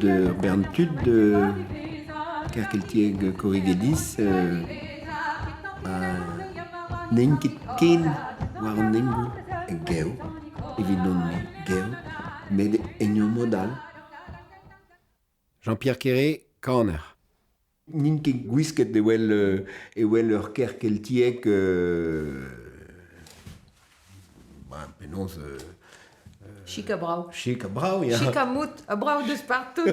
ur bern tud kerkeltiek Korrigedis ha n'int ket ken war an hengoù gev evidon-me gev met en ur mod all. Jean-Pierre Quéré, kaner. N'int ket gwisket evel evel ur kêr keltiek ba penaos Chik ha brav. Chik ha brav, ya. Chik ha mout, ha brav deus partout.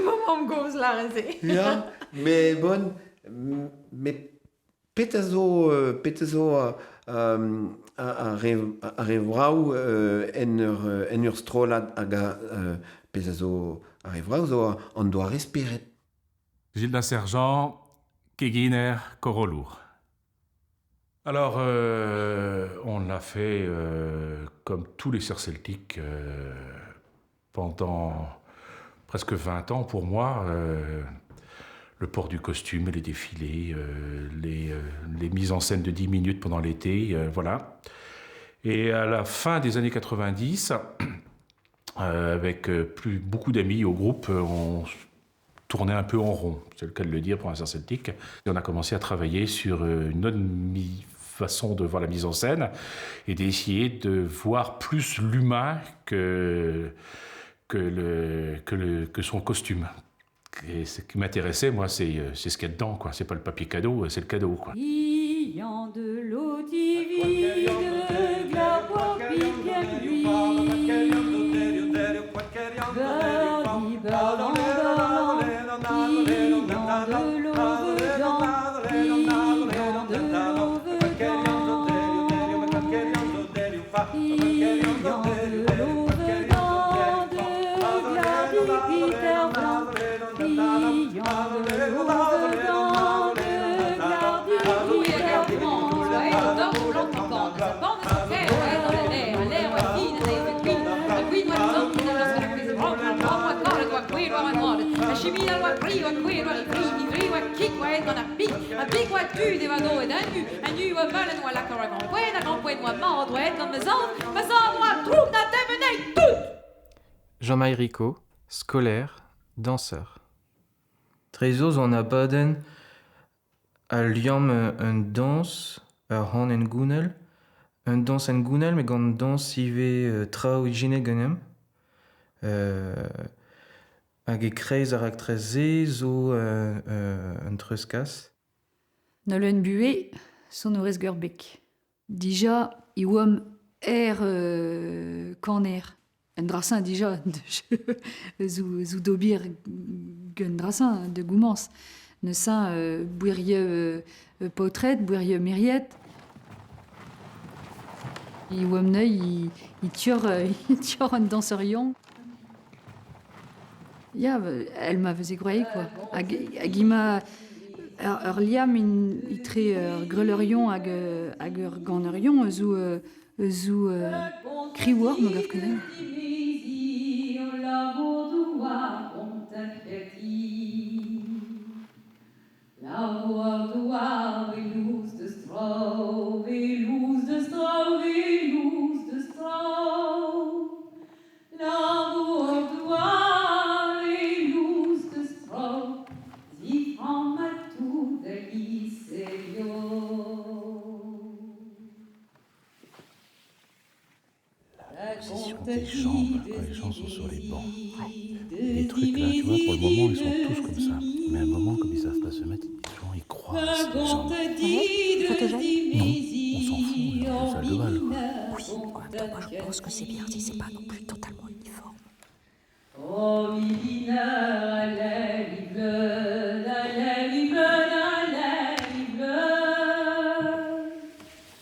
Ma mamm-gozh 'lâre se. Ya, mais bon, mais petra zo petra zo ar re ar re vrav en ur en ur strollad hag a pezh a zo ar re vrav zo an doare spered. Gildas Sergent, keginer, korollour. Alors, on l'a fait comme tous les sœurs celtiques pendant presque 20 ans pour moi. le port du costume, les défilés, les, les mises en scène de 10 minutes pendant l'été, voilà. Et à la fin des années 90, avec plus beaucoup d'amis au groupe, on tournait un peu en rond, c'est le cas de le dire pour un celtique. Et on a commencé à travailler sur une autre façon de voir la mise en scène et d'essayer de voir plus l'humain que, que, le, que, le, que son costume. Et ce qui m'intéressait, moi, c'est ce qu'il y a dedans, quoi. C'est pas le papier cadeau, c'est le cadeau, quoi. Jean-Marie Rico, scolaire, danseur. Trezo zo an abadenn a liamm un dañs, ur c'han hengounel, un dañs hengounel met gant dañs ivez traoù ijinet ganeomp. hag e-kreiz ar raktres-se zo un treuzkas. Nolwenn Buhé, sonourez Gurbeg. Dija e oamp er kaner. Un dra-señ dija zo, zo d'ober gant dra-señ de gomañs. Neuze bouerieu paotred, bouerieu miried. E oamp neuze e tior, e tior an dañserion. Ya, elle ma veze gwraet quoi. Hag, hag ima ur, ur liamm etre ur greuleurion hag, hag ur ganeurion zo, zo kriwoc'h ma gav ket din. La position des jambes quand les gens sont sur les bancs. Ouais. Les trucs là, tu vois, pour le moment, ils sont tous comme ça. Mais à un moment, comme ils savent pas se mettre, souvent ils croisent les jambes. Ouais. Photogène Non, on s'en fout, on est dans une salle de bal. Quoi. Oui, en même temps, moi je pense que c'est bien si c'est pas non plus totalement uniforme.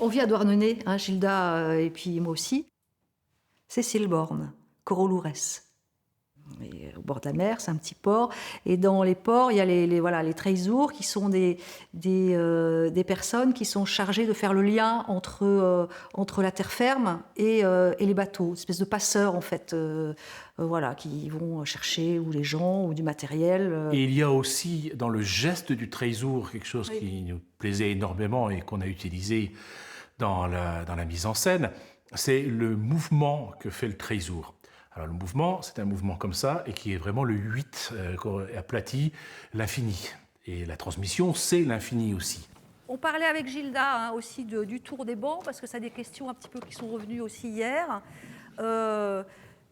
On vit à Douarnenez, hein, Gilda et puis moi aussi. Cécile Borne, Coroloures. Et au bord de la mer, c'est un petit port. Et dans les ports, il y a les, les, voilà, les treizours qui sont des, des, des personnes qui sont chargées de faire le lien entre, entre la terre ferme et, et les bateaux, une espèce de passeurs en fait, voilà, qui vont chercher ou les gens ou du matériel. Et il y a aussi dans le geste du treizour quelque chose oui. qui nous plaisait énormément et qu'on a utilisé dans la, dans la mise en scène, c'est le mouvement que fait le treizour. Alors le mouvement, c'est un mouvement comme ça, et qui est vraiment le 8 aplati, l'infini. Et la transmission, c'est l'infini aussi. On parlait avec Gilda hein, aussi du tour des bancs, parce que ça des questions un petit peu qui sont revenues aussi hier.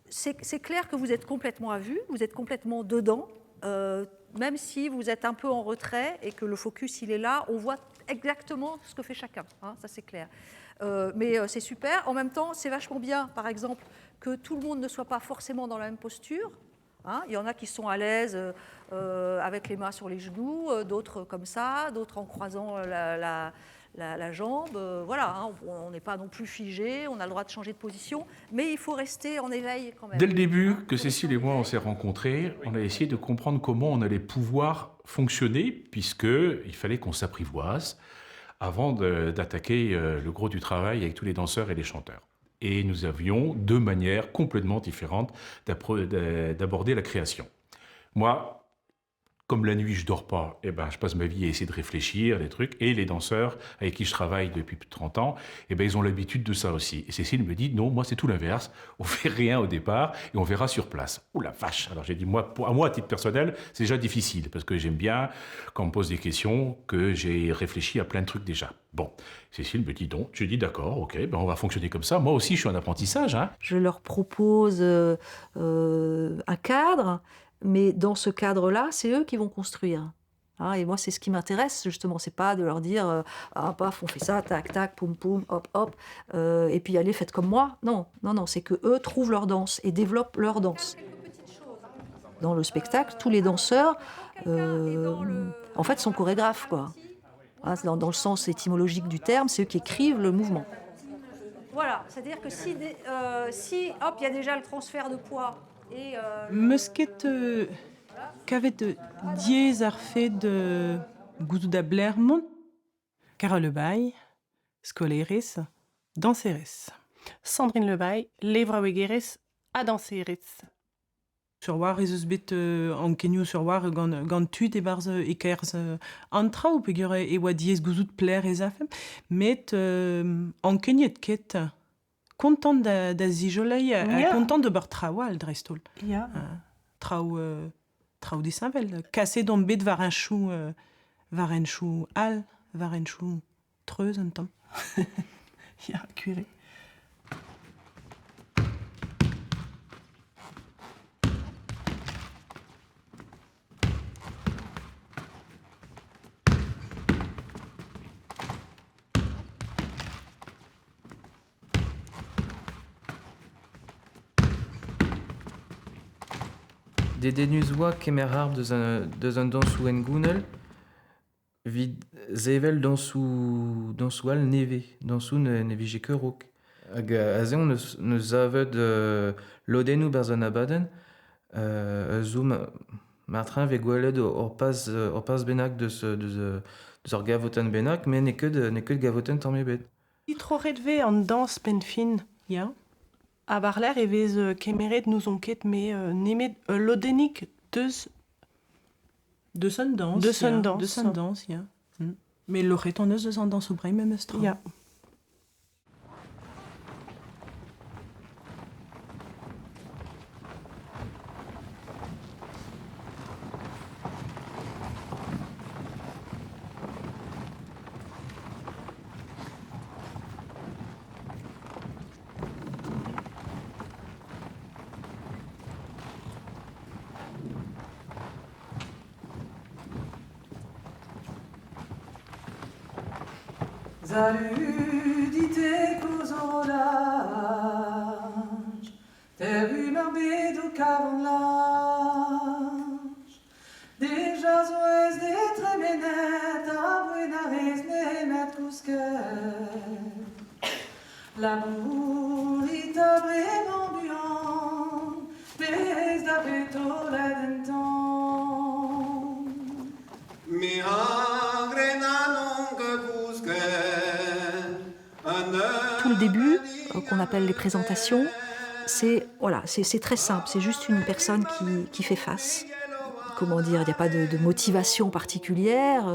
C'est clair que vous êtes complètement à vue, vous êtes complètement dedans, même si vous êtes un peu en retrait et que le focus il est là, on voit exactement ce que fait chacun, hein, ça c'est clair. Mais c'est super. En même temps, c'est vachement bien, par exemple, que tout le monde ne soit pas forcément dans la même posture. Hein, il y en a qui sont à l'aise avec les mains sur les genoux, d'autres comme ça, d'autres en croisant la jambe. Voilà, hein, on n'est pas non plus figé, on a le droit de changer de position, mais il faut rester en éveil quand même. Dès le début que Cécile et moi on s'est rencontrés, on a essayé de comprendre comment on allait pouvoir fonctionner, puisqu'il fallait qu'on s'apprivoise avant d'attaquer le gros du travail avec tous les danseurs et les chanteurs. Et nous avions deux manières complètement différentes d'aborder la création. Moi, comme la nuit, je dors pas, eh ben, je passe ma vie à essayer de réfléchir, des trucs. Et les danseurs avec qui je travaille depuis plus de 30 ans, eh ben, ils ont l'habitude de ça aussi. Et Cécile me dit, non, moi, c'est tout l'inverse. On fait rien au départ et on verra sur place. Ouh la vache! Alors j'ai dit, moi, à moi, à titre personnel, c'est déjà difficile parce que j'aime bien, quand on me pose des questions, que j'ai réfléchi à plein de trucs déjà. Bon, Cécile me dit donc, je dis d'accord, ok, ben on va fonctionner comme ça. Moi aussi, je suis en apprentissage. Hein. Je leur propose un cadre. Mais dans ce cadre-là, c'est eux qui vont construire. Hein, et moi, c'est ce qui m'intéresse, justement. C'est pas de leur dire ah, paf, on fait ça, tac, tac, poum, poum, hop, hop, et puis allez, faites comme moi. Non, non, non, c'est que eux trouvent leur danse et développent leur danse. Dans le spectacle, tous les danseurs, en fait, sont chorégraphes, quoi. Hein, dans le sens étymologique du terme, c'est eux qui écrivent le mouvement. Voilà, c'est-à-dire que si hop, il y a déjà le transfert de poids. Meus ket kavet diez ar fed gouzout da Blermont, Carole Le Bail, skolerez, danserez. Sandrine Le Bail, levraouegerez ha danserez. Sur war ez eus bet an kenioù sur war gant tud e-barzh e-kerzh an traoù peogwir e oa diez gouzout pler ez afem, met an keniet ket kontant da zijolei, yeah. Kontant de bar traoù all dreist-holl. Yeah. Traoù disheñvel. Kaset on bet war un chou all, war un chou treuz un tamm. Ya, kuire. Dedennus oa kemer ar deus an dañsoù hengounel evit sevel dañsoù all nevez, dañsoù ne vije ket raok. Hag aze on neus savet lodennoù barzh an abadenn, zo martrin vez gwelet ur paz bennak deus ur gavotenn bennak, met n'eo ket gavotenn tamm ebet. Troret vez an dañs penn-fin, ya. A barler e vez kemeret n'ouzon ket me nemet lodennig deus an dañs. Deus an dañs. Deus an dañs, ya. Mais loc'het on eus deus an dañs o brein memes tra. Ya. Saludite koz orolaj, Teru mar bet o kavan laj. Deja zo ez de tremenet, a boen a rez nemet kousket. La bourit a bremañ buan, pez da betolet en tan. Me a grenan Tout le début, qu'on appelle les présentations, c'est voilà, c'est très simple, c'est juste une personne qui fait face. Comment dire, il n'y a pas de motivation particulière,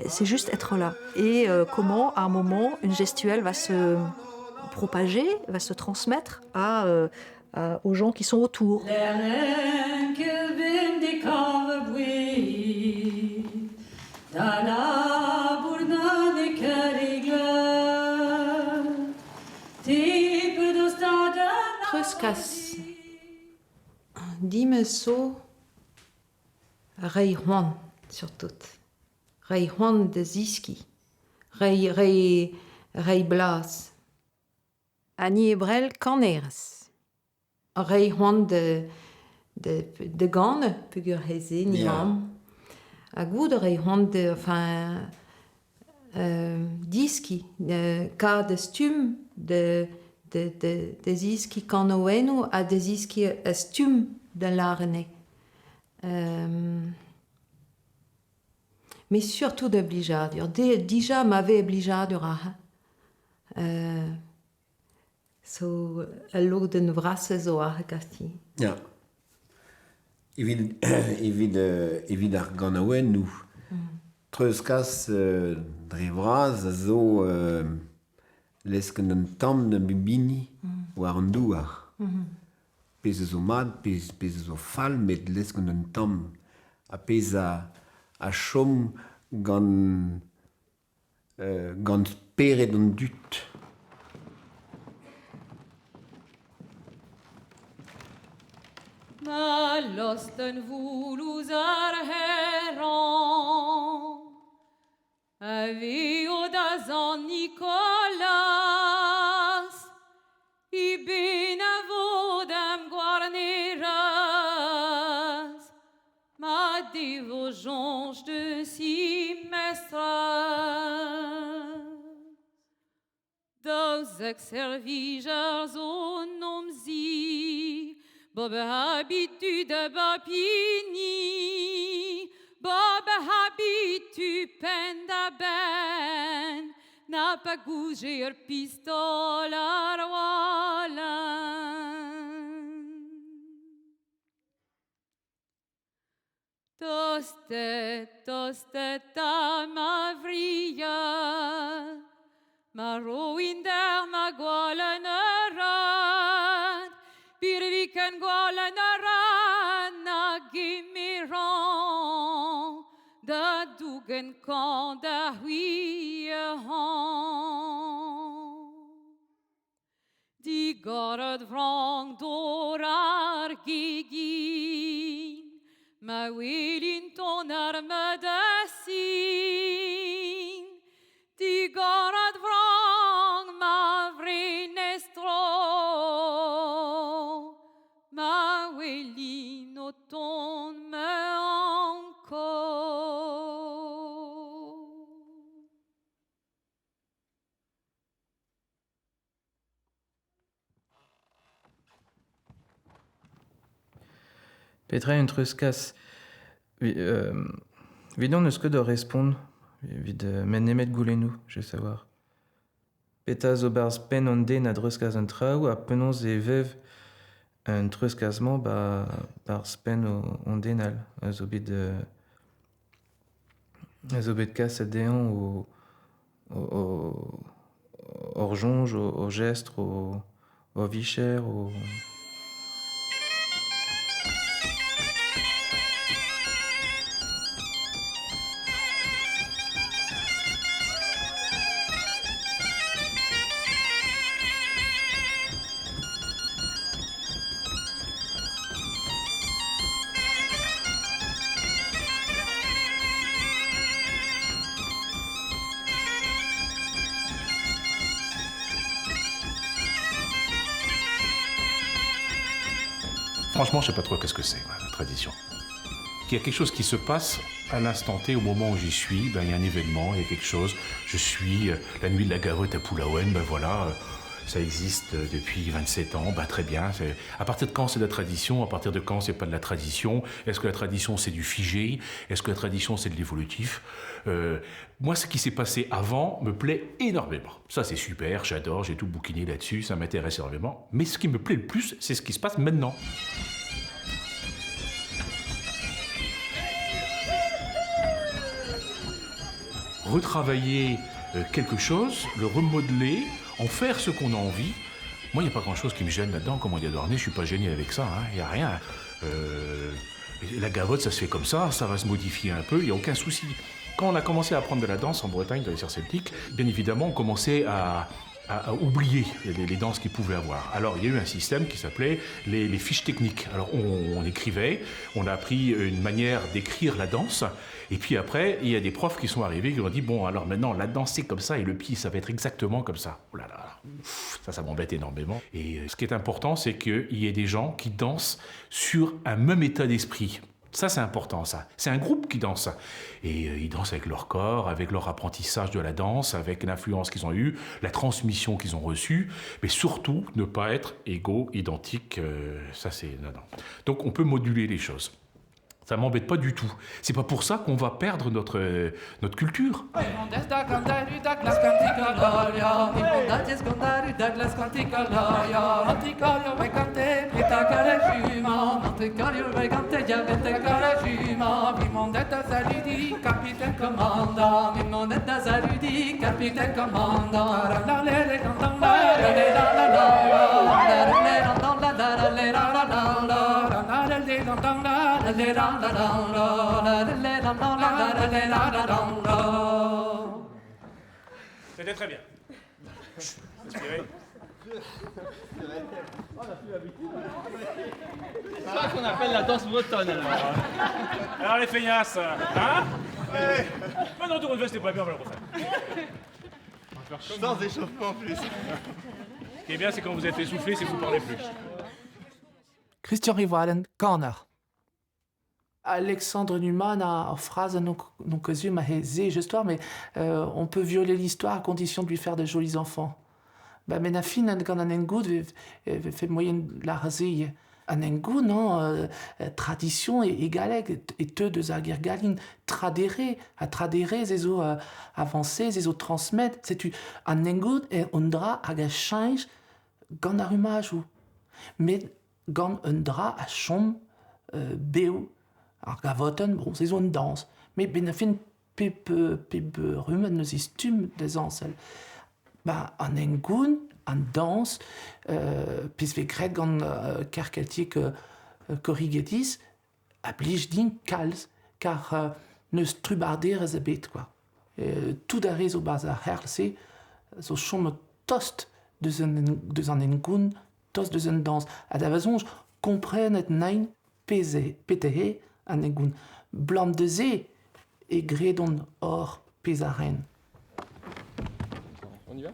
c'est juste être là. Et comment, à un moment, une gestuelle va se propager, va se transmettre à aux gens qui sont autour. Treuzkas din zo reiñ c'hoant surtout. Reiñ c'hoant da zeskiñ, reiñ reiñ reiñ blaz. Annie Ebrel kanerez. Reiñ c'hoant da da da ganañ peogwir he-se ni mamm. Ha goude reiñ c'hoant da enfin deskiñ kaout da stumm da da da da zeskiñ kanaouennoù ha da zeskiñ ar stumm da lâret anezhe. Met surtout da blijadur. Dija ma vez blijadur aze. Zo ul lodenn vrasañ zo aze ganti. Ya. Evit evit evit ar ganaouennoù. Treuzkas dre vras a zo lesken un tamm da bep hini war an douar. Pezh a zo mat, pezh pezh a zo fall met lesken un tamm. Ha pezh a a chom gant gant spered an dud. Ma lost un voulouz ar herrañ A veo da Sant Nicolas I benavo d'am gouarneraz Ma devo soñj deus he mestrez Daouzek servijer zo 'n zi Bob habitu da bep hini Bob habitu penn-da-benn Na pa gouje ur pistol ar walenn Tostet, tostet 'ta ma vriad Ma roin dec'h ma gwalenn rat Birviken gwalenn rat na gemeran Da dougen kañv da c'hwi Digoret frank dor ar gegin Ma welin ton ar medesin Digoret frank ma vrenestro Ma welin o tont me anko Petra eo un treuzkas Evidon n'eus ket ur respont evit met nemet goulennoù, je veux savoir. Petra zo 'barzh penn an den a dreuzkas an traoù ha penaos e vev an treuzkas-mañ 'ba 'barzh penn an den all a zo bet a zo bet kaset dezhañ o hor soñj, hor jestr, hor vicher. O... Franchement, je sais pas trop qu'est-ce que c'est, la tradition. Il y a quelque chose qui se passe à l'instant T, au moment où j'y suis, ben, il y a un événement, il y a quelque chose. Je suis euh, la nuit de la garotte à Poulaouen, ben voilà, euh, ça existe euh, depuis 27 ans, ben très bien. À partir de quand c'est de la tradition À partir de quand c'est pas de la tradition Est-ce que la tradition c'est du figé Est-ce que la tradition c'est de l'évolutif euh, Moi, ce qui s'est passé avant me plaît énormément. Ça c'est super, j'adore, j'ai tout bouquiné là-dessus, ça m'intéresse énormément. Mais ce qui me plaît le plus, c'est ce qui se passe maintenant. Retravailler euh, quelque chose, le remodeler, en faire ce qu'on a envie, Moi, il n'y a pas grand-chose qui me gêne là-dedans. Comme on dit à Douarnenez, je suis pas gêné avec ça. Il n'y a rien. La gavotte, ça se fait comme ça, ça va se modifier un peu, il n'y a aucun souci. Quand on a commencé à apprendre de la danse en Bretagne, dans les serres celtiques, bien évidemment, on commençait à oublier les danses qu'ils pouvaient avoir. Alors, il y a eu un système qui s'appelait les fiches techniques. Alors, on écrivait, on a appris une manière d'écrire la danse, et puis après, il y a des profs qui sont arrivés qui ont dit, bon, alors maintenant, la danse, c'est comme ça, et le pied, ça va être exactement comme ça. Oh là là, ça m'embête énormément. Et ce qui est important, c'est qu'il y ait des gens qui dansent sur un même état d'esprit. Ça, c'est important, ça. C'est un groupe qui danse. Et ils dansent avec leur corps, avec leur apprentissage de la danse, avec l'influence qu'ils ont eue, la transmission qu'ils ont reçue, mais surtout, ne pas être égaux, identiques. Ça, c'est... Non, non. Donc, on peut moduler les choses. Ça m'embête pas du tout. C'est pas pour ça qu'on va perdre notre culture. C'était très bien. Respirez. C'est ça qu'on appelle la danse bretonne, alors. Alors les feignasses, hein ? Ouais. Non, non, c'était pas bien, on va le refaire. Sans échauffement en plus. Ce qui est bien, c'est quand vous êtes essoufflé, c'est que vous ne parlez plus. Christian Rivoalen, kaner. Alexandre Newman a en phrase non histoire, mais on peut violer l'histoire à condition de lui faire de jolis enfants. Ba men a fin an gant an engoud fait moyen la raser. An engoud, non, tradition et galeg, et te de zagir galin, tradere, a tradere, zezo avancer, zezo transmettre, c'est an engoud e un dra hag a change gant ar rumajou. Mais gant un dra a chom beo. Ar gavoten, bon, c'est une danse. Mais ben a fin pep rumen neus istum de zansel. Ba an engoun, an danse, pis ve gret gant kerkeltik korrigetis, a blij din kalz, kar neus trubarder ez a bet, quoi. Tout a rez o baz ar herl-se, zo chom tost deus an engoun, tost deus an danse. A da vazonj, komprenet nain peze, petehe, an engoun. Blam de ze e gredon or pezaren. On y va ?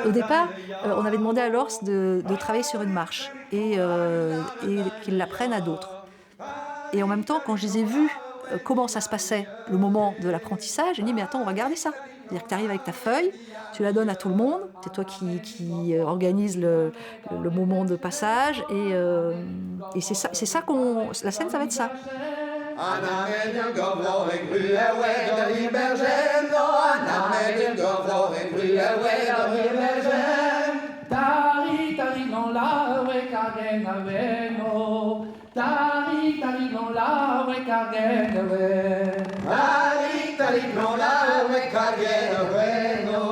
Au départ, on avait demandé à Lors de travailler sur une marche et qu'il l'apprenne à d'autres. Et en même temps, quand je les ai vus, comment ça se passait, le moment de l'apprentissage, j'ai dit, mais attends, on va garder ça. C'est-à-dire que tu arrives avec ta feuille, tu la donnes à tout le monde, c'est toi qui organise le moment de passage, et c'est ça qu'on... La scène, ça va être ça. Tari, tari, lan la, we kargen a weno. Tari, tari, lan la, we kargen a wen. Tari, tari, lan la, we kargen a weno.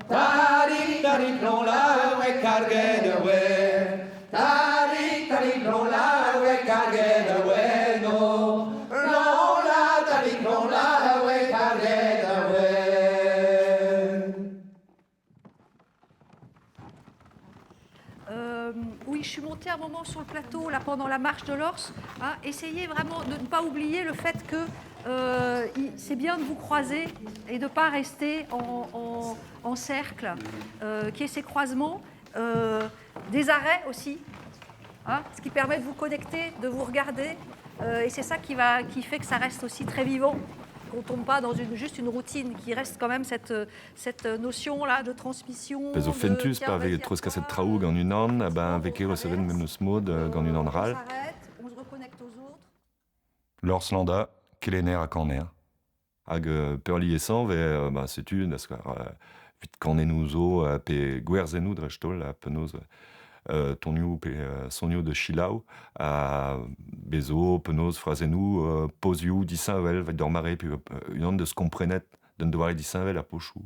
Tari, tari, lan la, we kargen a wen. Tari, tari, lan la, we kargen a weno. Lan la, tari, lan la, we kargen a wen. Oui, je suis montée un moment sur le plateau, là, pendant la marche de l'Ors. Hein, essayez vraiment de ne pas oublier le fait que c'est bien de vous croiser et de ne pas rester en cercle, qu'il y ait ces croisements, des arrêts aussi, hein, ce qui permet de vous connecter, de vous regarder. Et c'est ça qui fait que ça reste aussi très vivant, qu'on ne tombe pas dans juste une routine, qui reste quand même cette notion-là de transmission. Pezh zo de fentus tiens, pa vez vas-y, treuzkaset traoù gant unan, eh ben, vez ket resevet memes mod gant unan on ral. s'arrête, on se reconnecte aux autres. Lors Landa, kelenner ha kaner. Hag peurliesañ vez ba, setu, da skouer, evit kanennoù zo pe gwerzennoù dreist-holl ha penaos tonioù pe sonioù de selaou ha bezo penaos frazennoù pozioù disheñvel evit d'ur mare pe unan deus komprenet d'un doare disheñvel ar pochoù.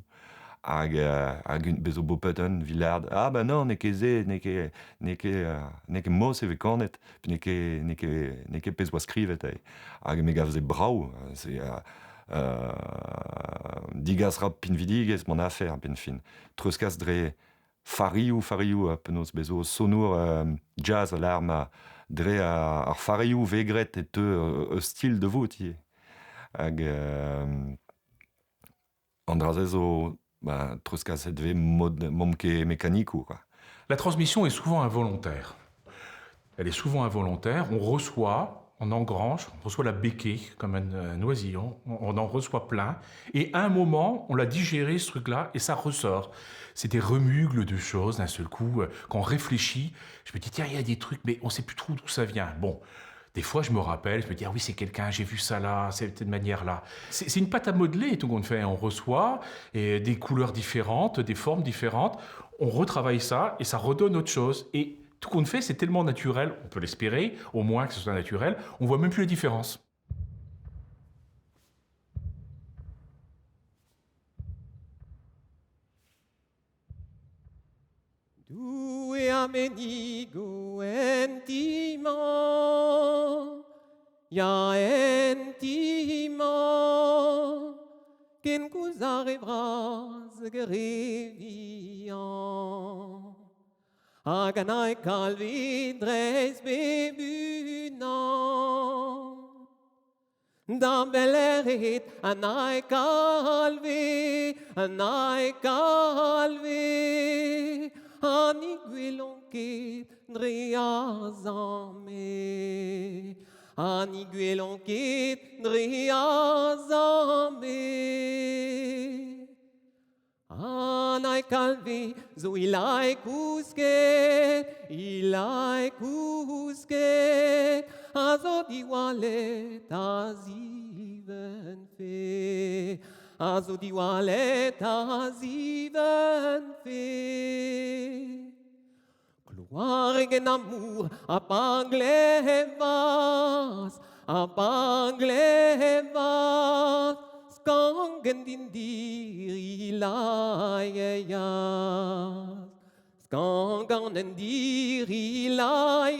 Hag hag un bezo bopet un vilard. Ah ben non, n'eo ket se, n'eo ket, n'eo ket, n'eo ket moz e vez kanet, pe n'eo ket, n'eo ket, n'eo ket pezh oa skrivet eo. Hag me gav se brav, c'est digas ra pinvidigezh mon afer benn fin. Treuzkas dre farioù, farioù penaos bezo sonour jazz a lar ma dre ar farioù vegret e teu stil de vout ivez. Hag an dra-se zo ba, treuzkaset vez mod momp ket mekanikoù, quoi. La transmission est souvent involontaire. Elle est souvent involontaire. On reçoit, on engrange, on reçoit la béquée comme un oisillon, on en reçoit plein. Et à un moment, on l'a digéré ce truc-là et ça ressort. C'est des remugles de choses d'un seul coup. Quand on réfléchit, je me dis tiens, il y a des trucs, mais on sait plus trop d'où ça vient. Bon, des fois, je me rappelle, je me dis ah oui, c'est quelqu'un, j'ai vu ça là, cette manière-là. C'est une pâte à modeler, tout qu'on fait. On reçoit et des couleurs différentes, des formes différentes. On retravaille ça et ça redonne autre chose. Et tout qu'on fait, c'est tellement naturel, on peut l'espérer, au moins que ce soit naturel, on voit même plus la différence. Doue a menigo en ti-mañ, ya en ti-mañ, ken koulz ar re vras hag ar re vihan. Hag an ae kalvi dreist bep unan. Da beleret an ae kalvi, an ae kalvi, an i gwelon ket dre ar zamme. An i gwelon ket dre ar zamme. An ae kalvi zo ilae kousket, ilae kousket, a zo diwallet a ziven fe, a zo diwallet a ziven fe. Kloareg en amour a pa glevas, a pa glevas, skangen din dir ilae yaz. Skangen en dir ilae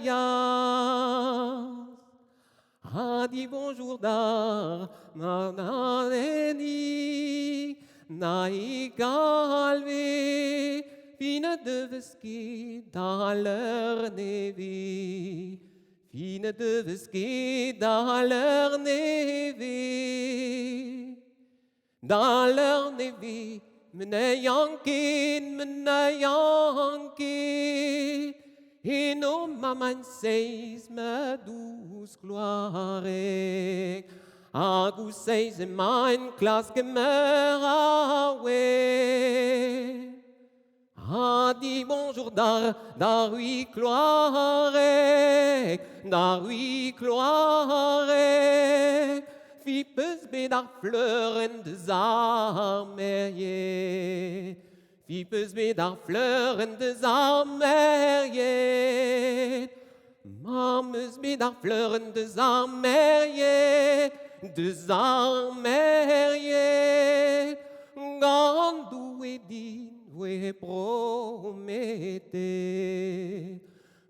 yaz. A di bonjour dar, na na neni, na i galve, fine deves ket da leur neve, fine deves ket da leur neve. Da leur neve, mene yankin, mene yankin, eno maman seiz me dous gloarek, hag ou seiz emaint klask emeur a we. A di bonjour dar, dar ui kloarek, dar ui kloarek, fi peus bet ar fleur en deus ar merrier, Vi peus bet ar fleurenn deus ar merc'hed. Ma 'm eus bet ar fleurenn deus ar merc'hed, deus ar merc'hed. Gant Doue din voe prometet.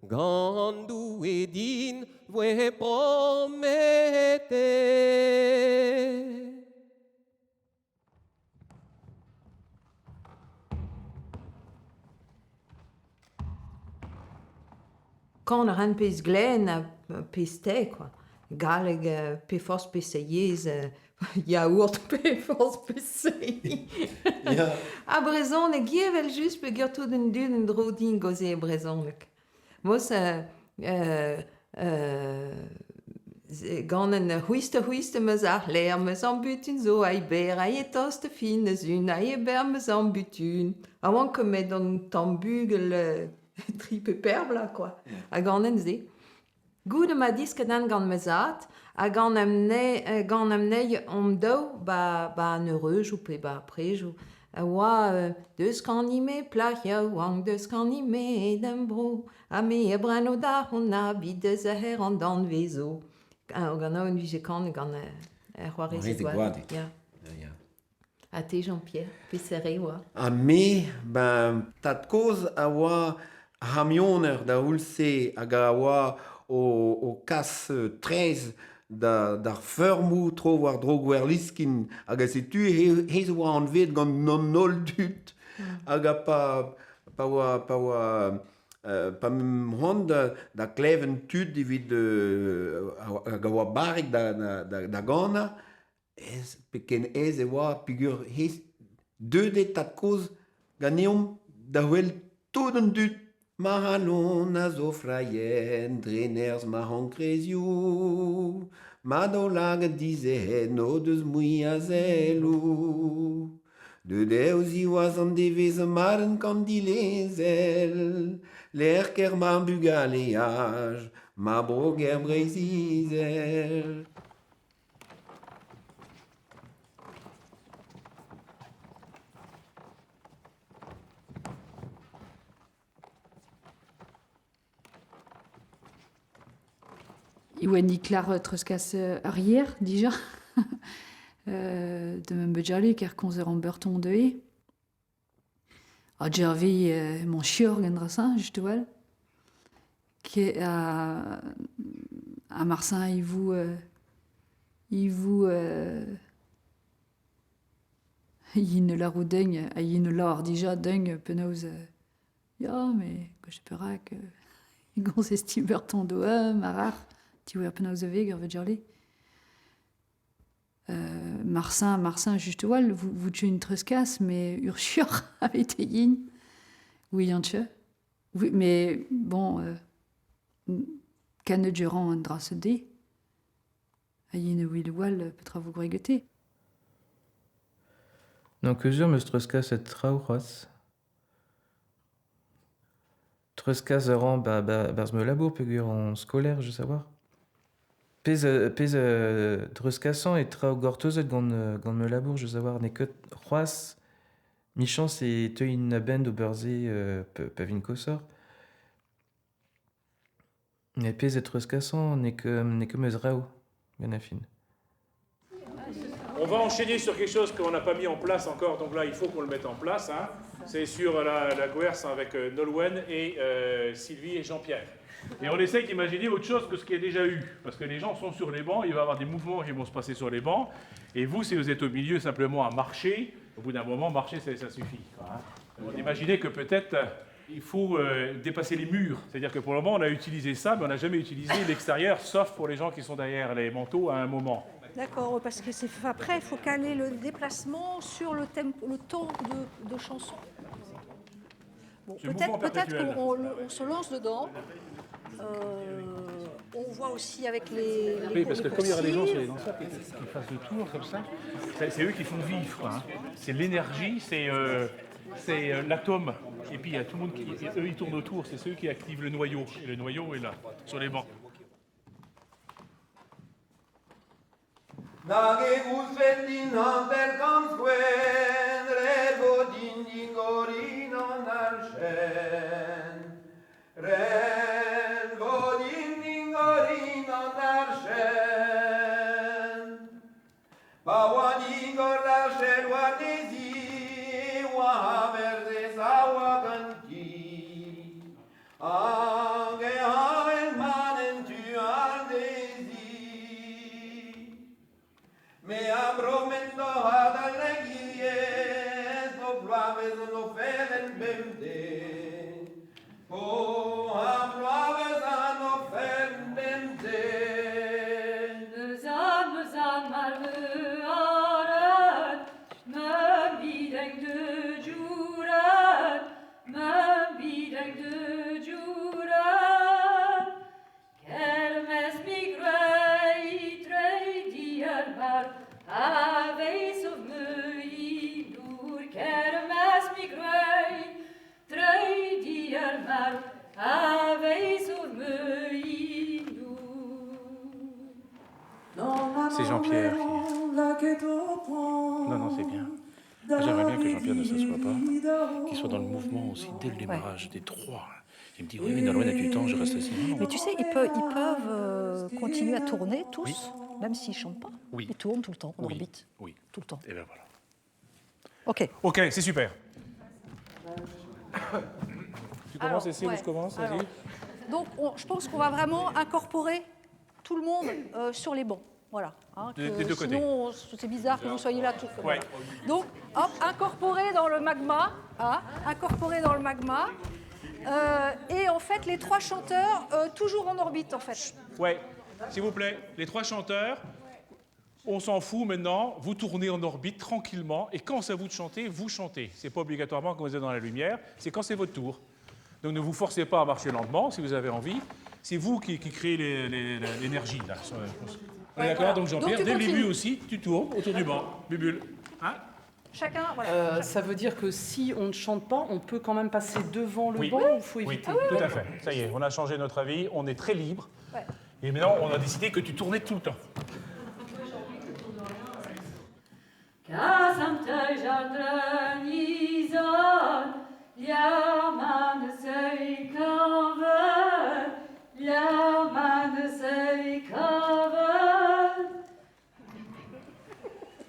Gant Doue din voe prometet. Kan a ran pezh glen ha pezh te quoi. Galleg pe forzh peseurt yezh, yaourt pe forzh peseurt. Ha brezhoneg ivez evel-just peogwir tout an dud en-dro din 'gaoze e brezhoneg. Mos gant an c'hwist-c'hwist 'm eus ar lec'h 'm eus an butun zo a berr ha e tost fin eus un ha e berr 'm eus an butun. A oan ket met an tamm bugel tri pe per bloaz quoi. Ha ganen se. Goude ma disket-an gant ma zad ha gant gant anezhi hon-daou ba ba an eureujoù pe ba ar prejoù a oa deus kani-me plac'h yaouank deus kani-me d'am bro ha me a breno da hon abid deus a her an danvezo. Gant aon vije kanet gant ar c'hoarezed Gwadeg. Ya. Ha te Jean-Pierre, peseurt e oa? Ha me, ben, tad-kozh a oa c'hamioner da c'houlz-se hag a oa o kas traezh d'ar feurmoù tro-war-dro Gwerliskin hag setu hezh oa anveet gant an holl dud hag a pa pa oa pa oa pa c'hoant da kleven tud evit hag a oa barrek da ganañ Ez, pegen aes e oa peogwir hezh deuet eo tad-kozh ganeomp da wel tout an dud. Ma c'halon a zo frailhet dre nerzh ma enkrezioù, ma daoulagad dizec'het n'o deus mui a selloù. Deuet eo siwazh an devezh ma rankan dilezel lec'h ker ma bugaleaj, ma bro-ger Breizh-Izel. E oa Niklar treuzkas ar yer dija da ma bugale ker komz an beurton deuet. Ha Gervais emañ chior gant dra-se just a-walc'h. Ha Marsin e vo e vo yen e lâro din ha yen e lâr dija din penaos ya mais je sais perak e gomzez ti-beurton d'o mar ti oer penaos e vez ur vugale. Marsin, Marsin just a-walc'h, vous une treuzkas, mais ur chioc'h avait yin. Oui, Oui, mais bon, kanet durant an dra-se de. Ha yin e wil wall petra vo gwregete. N'on ket sur 'm eus treuzkaset traoù c'hoazh. Treuzkas a ran ba ba 'barzh ma labour peogwir on skolaer je savoir. Pezh pezh treuzkasañ eo traoù gortozet gant gant ma labour je savoir n'eo ket c'hoazh 'michañs e teuin a-benn d'ober se pa vin koshoc'h. Met pezh e treuzkasañ n'eo ket n'eo ket ma zraoù a-benn ar fin. On va enchaîner sur quelque chose qu'on n'a pas mis en place encore, donc là il faut qu'on le mette en place. Hein. C'est sur la, la Gwerz avec Nolwenn et Sylvie et Jean-Pierre. Et on essaye d'imaginer autre chose que ce qu'il y a déjà eu. Parce que les gens sont sur les bancs, il va y avoir des mouvements qui vont se passer sur les bancs. Et vous, si vous êtes au milieu simplement à marcher, au bout d'un moment, marcher, ça, ça suffit. Quoi, hein. On imaginait que peut-être il faut dépasser les murs. C'est-à-dire que pour le moment, on a utilisé ça, mais on n'a jamais utilisé l'extérieur, sauf pour les gens qui sont derrière les manteaux à un moment. D'accord, parce que c'est après, il faut caler le déplacement sur le, thème, le ton de chanson. Bon, peut-être peut qu'on on se lance dedans. On voit aussi avec les. les Oui, parce que comme il y aura des gens sur les danseurs qui fassent le tour comme ça, c'est eux qui font vivre. Hein. C'est l'énergie, c'est l'atome. Et puis il y a tout le monde qui. Et eux, ils tournent autour, c'est ceux qui activent le noyau. Et le noyau est là, sur les bancs. Nag e ouzfen din 50 foenn, ret vo din digorin an archenn Ret vo din digorin an archenn Pa oa digor archenn warnezhi e oa a-verzez a oa ganti Hag e avel mat en tu all dezhi Me a bromet deoc'h adalek hiziv ho bloavezh an oferenn bemdez. Ho bloavezh an oferenn bemdez. Eus an eus an malveuaret, ma bideng de jouret, ma bideng de jouret. Kermes migrei trei mar a veis of mui dour kermes migrei trei mar a veis of mui C'est Jean-Pierre qui. Non, non, c'est bien. J'aimerais bien que Jean-Pierre ne s'assoie pas, qu'il soit dans le mouvement aussi dès le démarrage des trois. Il me dit oui, mais Nolwenn a du temps, je reste assis. Non, non. Mais tu sais, ils peuvent, ils peuvent euh, continuer à tourner tous, oui. même s'ils ne chantent pas. Oui. Ils tournent tout le temps, en oui. orbite. Oui. Tout le temps. Et ben voilà. Ok. Ok, c'est super. Tu commences, Cécile, ouais. ou je commence Vas-y. Donc, on, je pense qu'on va vraiment incorporer tout le monde euh, sur les bancs. Voilà. Hein, des, des deux côtés. Sinon, c'est bizarre que vous soyez là tous. Ouais. Voilà. Donc, hop, incorporé dans le magma, hein, incorporé dans le magma. Euh, et en fait, les trois chanteurs, euh, toujours en orbite, en fait. Ouais, s'il vous plaît, les trois chanteurs, on s'en fout maintenant, vous tournez en orbite tranquillement, et quand c'est à vous de chanter, vous chantez. C'est pas obligatoirement quand vous êtes dans la lumière, c'est quand c'est votre tour. Donc ne vous forcez pas à marcher lentement si vous avez envie. C'est vous qui, qui créez l'énergie, là. On est Ouais, d'accord voilà. Donc Jean-Pierre, Donc, tu dès le continues. début aussi, tu tournes autour du banc. Bubule. Hein Chacun, voilà. Euh, ça veut dire que si on ne chante pas, on peut quand même passer devant le Oui. banc ou faut Oui, éviter tout à fait. Ça y est, on a changé notre avis, on est très libre. Ouais. Et maintenant, on a décidé que tu tournais tout le temps. Kasam te jardin izan, yaman sei kaven, yaman sei kaven.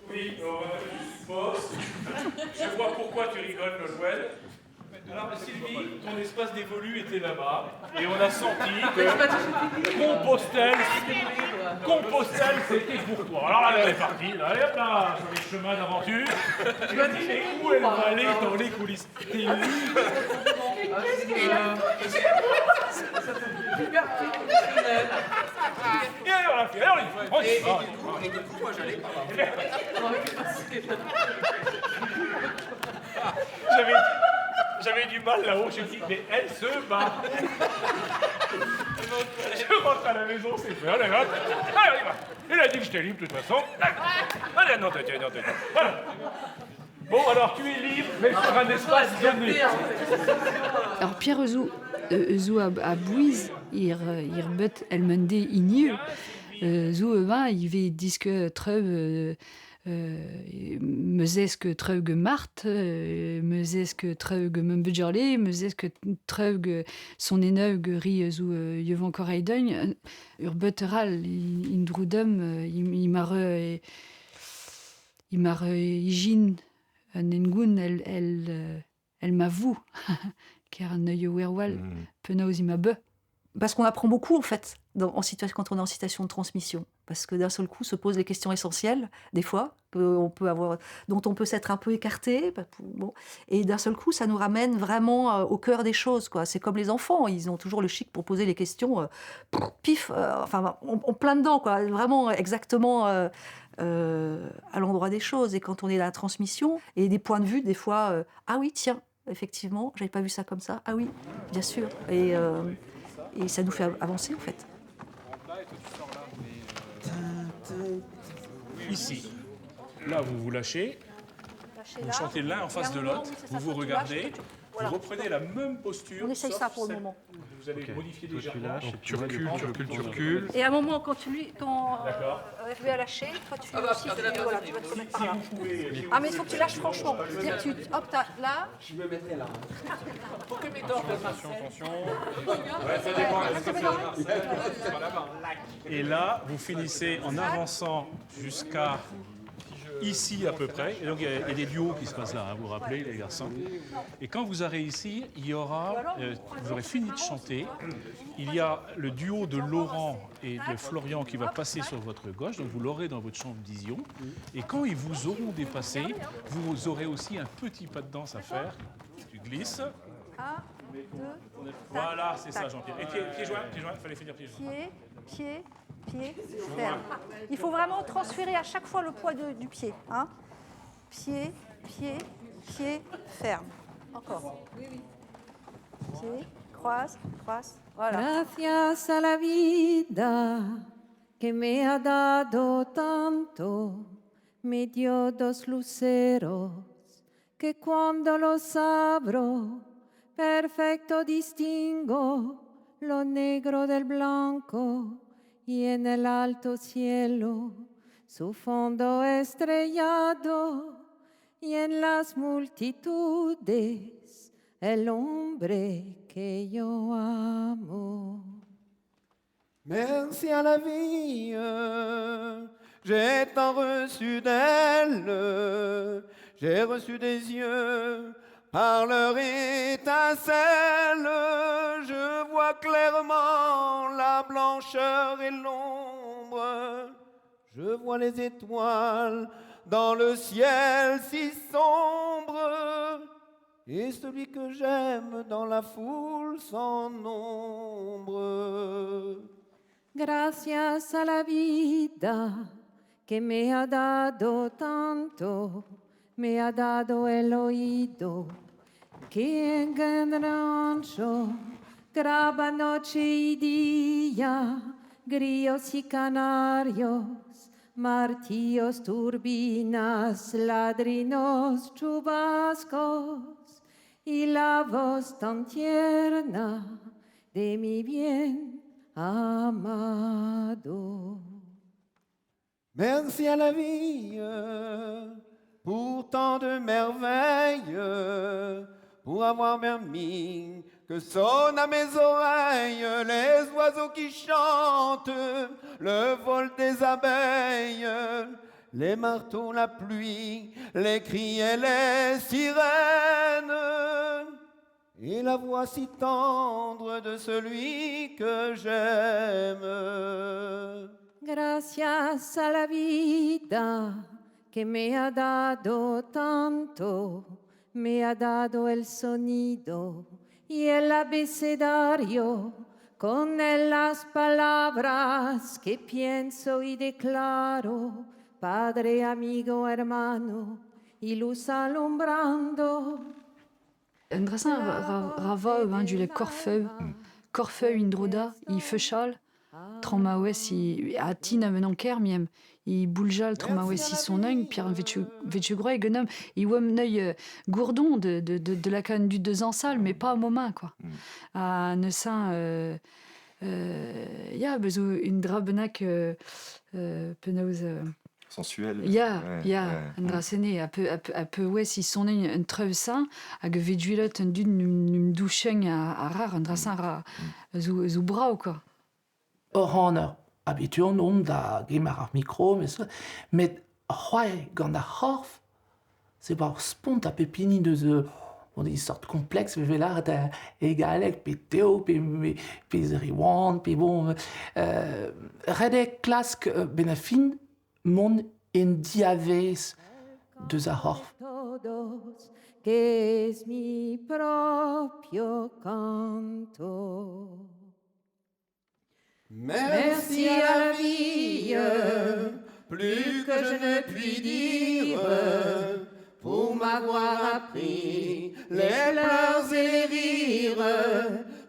Oui, on va faire une pause. Je vois pourquoi tu rigoles, Nolwenn. Alors, Sylvie, ton espace dévolu était là-bas, et on a senti que Compostelle, Compostelle, c'était pour toi. Alors là, elle est partie, là, allez, hop là, sur les chemins d'aventure. Tu m'as dit, mais où elle va aller dans les coulisses T'es libre. Et allez, on l'a fait, allez, on y va. On y Et, va. et du coup, et du coup, moi j'allais par là. J'avais, j'avais du mal là-haut, j'ai dit, mais elle se bat. Je rentre à la maison, c'est fait. Allez, hop. Allez, on y va. Il a dit que j'étais libre de toute façon. Allez, non, t'es, non, t'es. Voilà. Bon, alors tu es libre, mais sur un espace donné. Alors Pierre zo, euh, zo a, a bouiz ir, ir bet el mende inieu. Euh, zo ema, il vez diske treuv euh, euh, meuzesk treuv mart, euh, meuzesk treuv meumbeudjerle, meuzesk treuv son eneuv ri zo euh, yevan koraidogn, ur beuteral in droudem i mar i mar ijin an engoun el, el, el ma vou, ker an neuio werwal, mm. penaos i ma beu. Parce qu'on apprend beaucoup, en fait, dans, en situation, quand on est en situation de transmission. Parce que d'un seul coup, se posent les questions essentielles, des fois, que on peut avoir, dont on peut s'être un peu écarté. Bon. Et d'un seul coup, ça nous ramène vraiment euh, au cœur des choses. Quoi. C'est comme les enfants, ils ont toujours le chic pour poser les questions, euh, pif, euh, enfin, on, on plein dedans, quoi, vraiment exactement euh, euh, à l'endroit des choses. Et quand on est dans la transmission, et des points de vue, des fois, euh, ah oui, tiens, effectivement, j'avais pas vu ça comme ça. Ah oui, bien sûr. Et, euh, et ça nous fait avancer, en fait. Ici, là, vous vous lâchez, vous chantez l'un en face de l'autre, vous vous regardez, Vous reprenez la même posture. On essaye sauf ça pour le celle- moment. Vous allez modifier Toi, tu légèrement. lâches, Donc, et tu recules, prends tu le recules, tu bouton. recules. Et à un moment, quand tu lui, quand D'accord. Hervé a lâché, toi tu Ah bah, aussi, regardez la tu, bonne voilà, idée. tu vas te remettre Si par là. vous pouvez- si vous Ah mais il faut pouvez que tu lâches faire franchement. Je me C'est-à-dire que tu, hop, t'as- là. Je me mettrai là. Attention, attention. Ouais, ça dépend. Est-ce que c'est- Et là, vous finissez en avançant jusqu'à ici à peu près. Et donc, il y, a il y a des duos qui se passent là, hein, vous vous rappelez, les garçons. Et quand vous arrivez ici, il y aura, vous aurez fini de chanter. Il y a le duo de Laurent et de Florian qui va passer sur votre gauche, donc vous l'aurez dans votre chambre vision. Et quand ils vous auront dépassé, vous aurez aussi un petit pas de danse à faire. Tu glisses. 1, 2, Voilà, c'est ça, Jean-Pierre. Et pied, pied joint, pied joint, il fallait finir pied joint. pied, pied, pied, ferme. Il faut vraiment transférer à chaque fois le poids du pied. Hein. Pied, pied, pied, ferme. Encore. Pied, croise, croise. Voilà. Gracias a la vida que me ha dado tanto, me dio dos luceros que cuando los abro, perfecto distingo lo negro del blanco y en el alto cielo su fondo estrellado y en las multitudes el hombre que yo amo. Merci à la vie, j'ai tant reçu d'elle, j'ai reçu des yeux par leur étincelle, je vois clairement la blancheur et l'ombre, je vois les étoiles dans le ciel si sombre, et celui que j'aime dans la foule sans nombre. Gracias a la vida que me ha dado tanto, me ha dado el oído que en gran rancho graba noche y día, grillos y canarios, martillos, turbinas, ladrinos, chubascos y la voz tan tierna de mi bien amado. Merci à la vie pour tant de merveilles, pour avoir permis que sonnent à mes oreilles les oiseaux qui chantent, le vol des abeilles, les marteaux, la pluie, les cris et les sirènes, et la voix si tendre de celui que j'aime. Gracias a la vida que me ha dado tanto, me ha dado el sonido y el abecedario, con él las palabras que pienso y declaro, Padre, amigo, hermano, y luz alumbrando. Un dra-se ra va hein, du le korfeu. Korfeu indroda, i feuchal, tramaouez i a tin a men anker miem. I bouljal tramaouez i son ung, pier vetu groa e genom, i oam neuil gourdon de la canne du deux en salle, mais pas au moment, quoi. A neusin, ya, bezo un dra bennak penaos... Sensuel. Ya, Ouais, ya, ouais. un dra sene, a peu ouez i son un treuv-sa, hag veduilot un dud num doucheng a rar, un dra sa ra zo brao, quoi. Ur c'haner habituon on da gemer ar micro, met c'hoari gant ar c'horf, c'est war spont a pep hini deus on est sorte complexe, mais là, t'as égal, pe teo, pe, pe, pe zeriwan, pe bon, ret eo klask ben a fin mont en diavez deus ar c'horf. Todos, que es mi propio canto. Merci à la vie, plus que je ne puis dire, pour m'avoir appris les pleurs et les rires,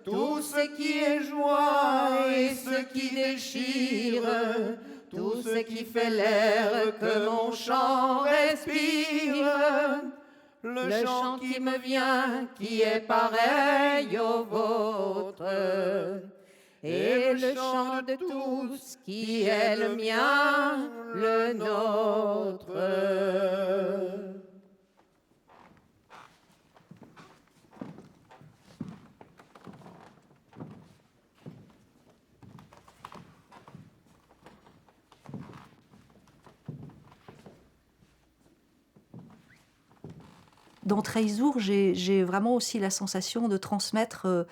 tout ce qui est joie et ce qui déchire, tout ce qui fait l'air que mon chant respire. Le chant qui me vient, qui est pareil au vôtre, et le chant de tous qui est le mien, le nôtre. Dans Treizour, j'ai vraiment aussi la sensation de transmettre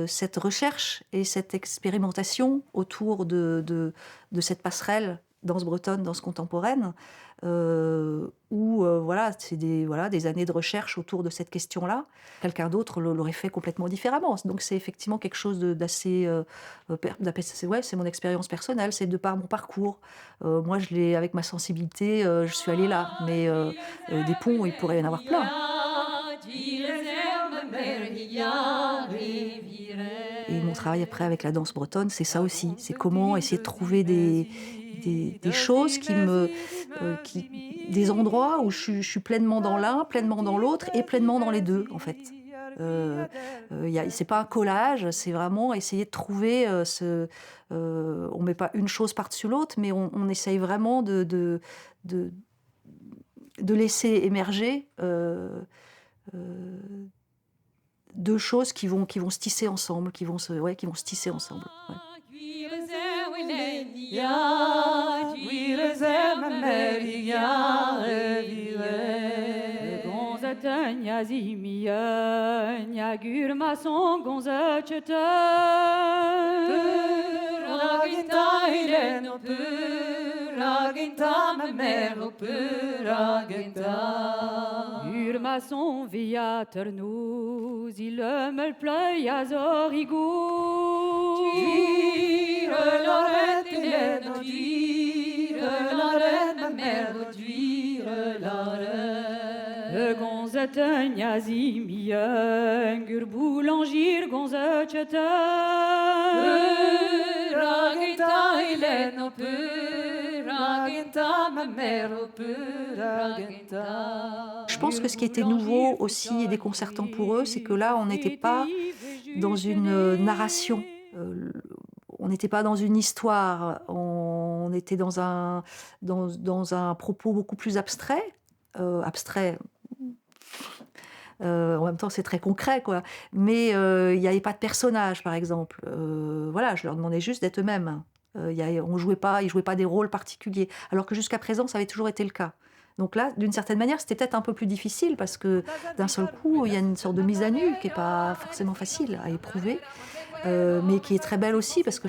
cette recherche et cette expérimentation autour de cette passerelle danse bretonne, danse contemporaine, où voilà, c'est des années de recherche autour de cette question-là. Quelqu'un d'autre l'aurait fait complètement différemment. Donc c'est effectivement quelque chose d'assez... ouais, c'est mon expérience personnelle, c'est de par mon parcours. Moi, je l'ai, avec ma sensibilité, je suis allée là. Mais des ponts, il pourrait y en avoir plein. Et mon travail après avec la danse bretonne, c'est ça aussi. C'est comment essayer de trouver des choses qui me... des endroits où je suis pleinement dans l'un, pleinement dans l'autre et pleinement dans les deux, en fait. C'est pas un collage, c'est vraiment essayer de trouver ce... on met pas une chose par-dessus l'autre, mais on essaye vraiment de laisser émerger deux choses qui vont se tisser ensemble, qui vont se tisser ensemble. Ouais. Je pense que ce qui était nouveau aussi et déconcertant pour eux, c'est que là, on n'était pas dans une narration. On n'était pas dans une histoire, on était dans un propos beaucoup plus abstrait. En même temps, c'est très concret, quoi. Mais il n'y avait pas de personnage, par exemple. Voilà, je leur demandais juste d'être eux-mêmes. On jouait pas, ils ne jouaient pas des rôles particuliers. Alors que jusqu'à présent, ça avait toujours été le cas. Donc là, d'une certaine manière, c'était peut-être un peu plus difficile parce que d'un seul coup, il y a une sorte de mise à nu qui n'est pas forcément facile à éprouver, mais qui est très belle aussi parce que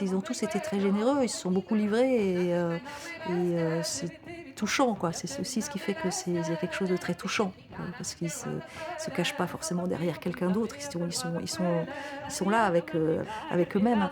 ils ont tous été très généreux, ils se sont beaucoup livrés et c'est touchant, quoi. C'est aussi ce qui fait que c'est quelque chose de très touchant, parce qu'ils se cachent pas forcément derrière quelqu'un d'autre, ils sont là avec eux-mêmes.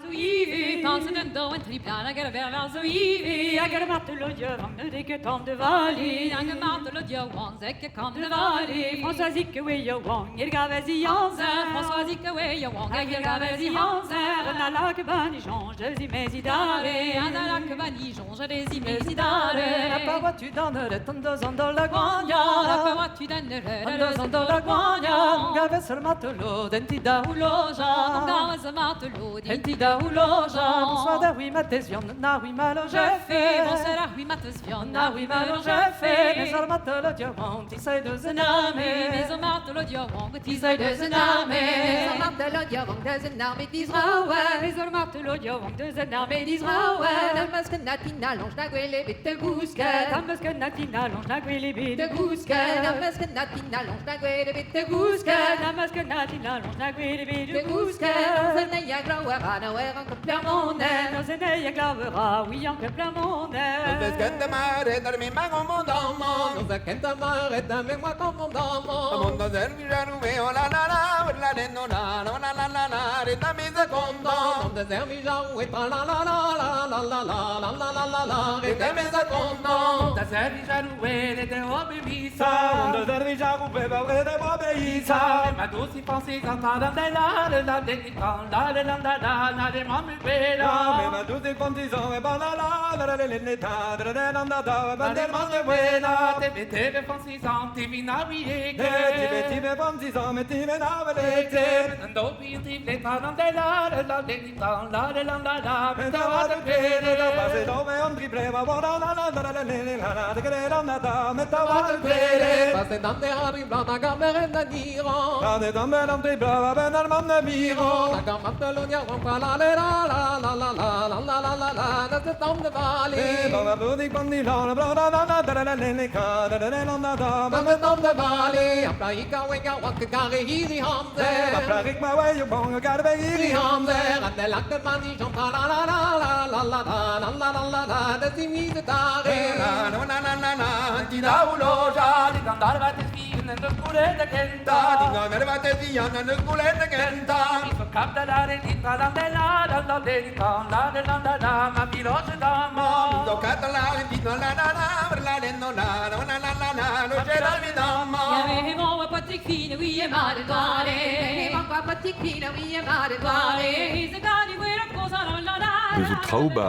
Deus zo traoù ba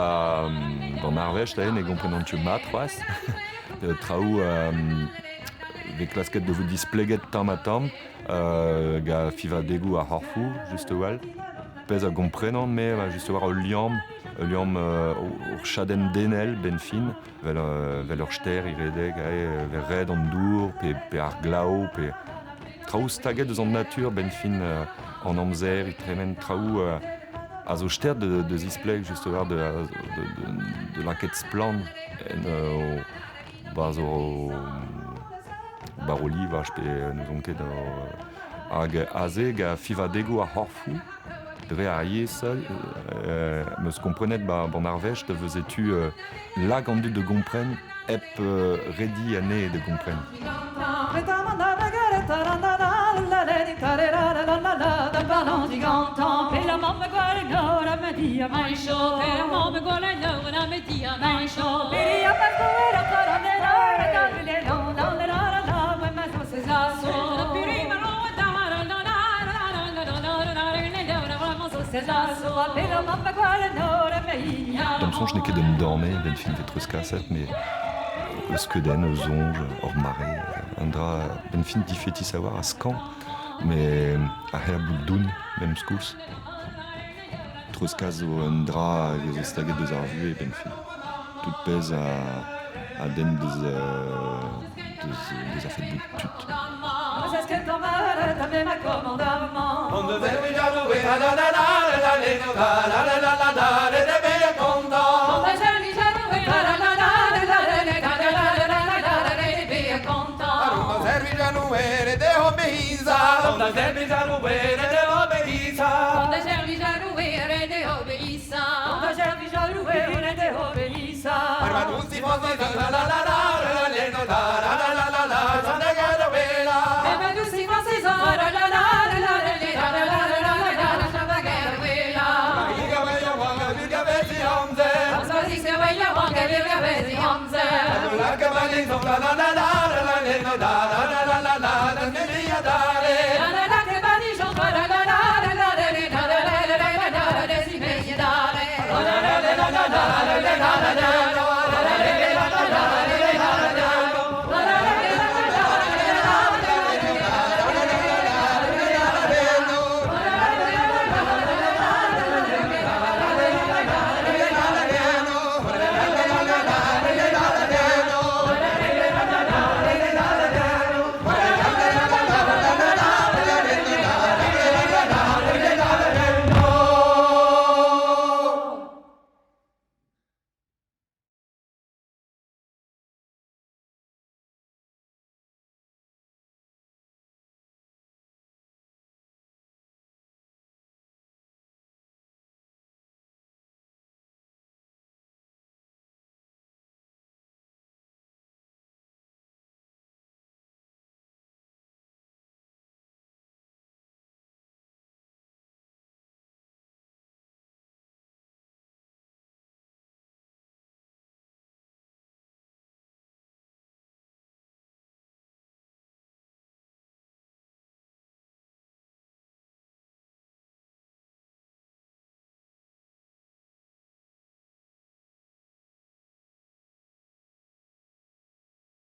d'an arvest aen e gomprenan ket mat c'hoazh. Traoù vez klasket da vout displeget tamm ha tamm ga fivadegoù ar c'horfoù just a-walc'h. Pezh a gomprenan me ba just a-walc'h ul liamm ur chadenn denel benn fin vel vel ur stêr e redek ae vel red an dour pe ar glav pe traoù staget eus an natur benn fin an amzer e tremen traoù a zo ster de zispleg just a-walc'h de lakaet splann en ba zo bar o livaj pe n'ouzon ket hag aze ga fivadegoù ar c'horfoù dre ar yezh 'm eus komprenet ba an arvest da veuze tu lak an dud da gompren hep rediñ anezhe da gompren. D'am soñj n'eo ket un dorne benn fin 'vez treuzkaset met ur skeudenn, ur soñj, ur mare, un dra benn fin difetis a-walc'h ha skañv met a-her bout doun memes koulz. Treuzkas zo un dra hag a zo staget deus ar vuhez benn fin. Tout pezh a denn deus deus ar fed bout tud.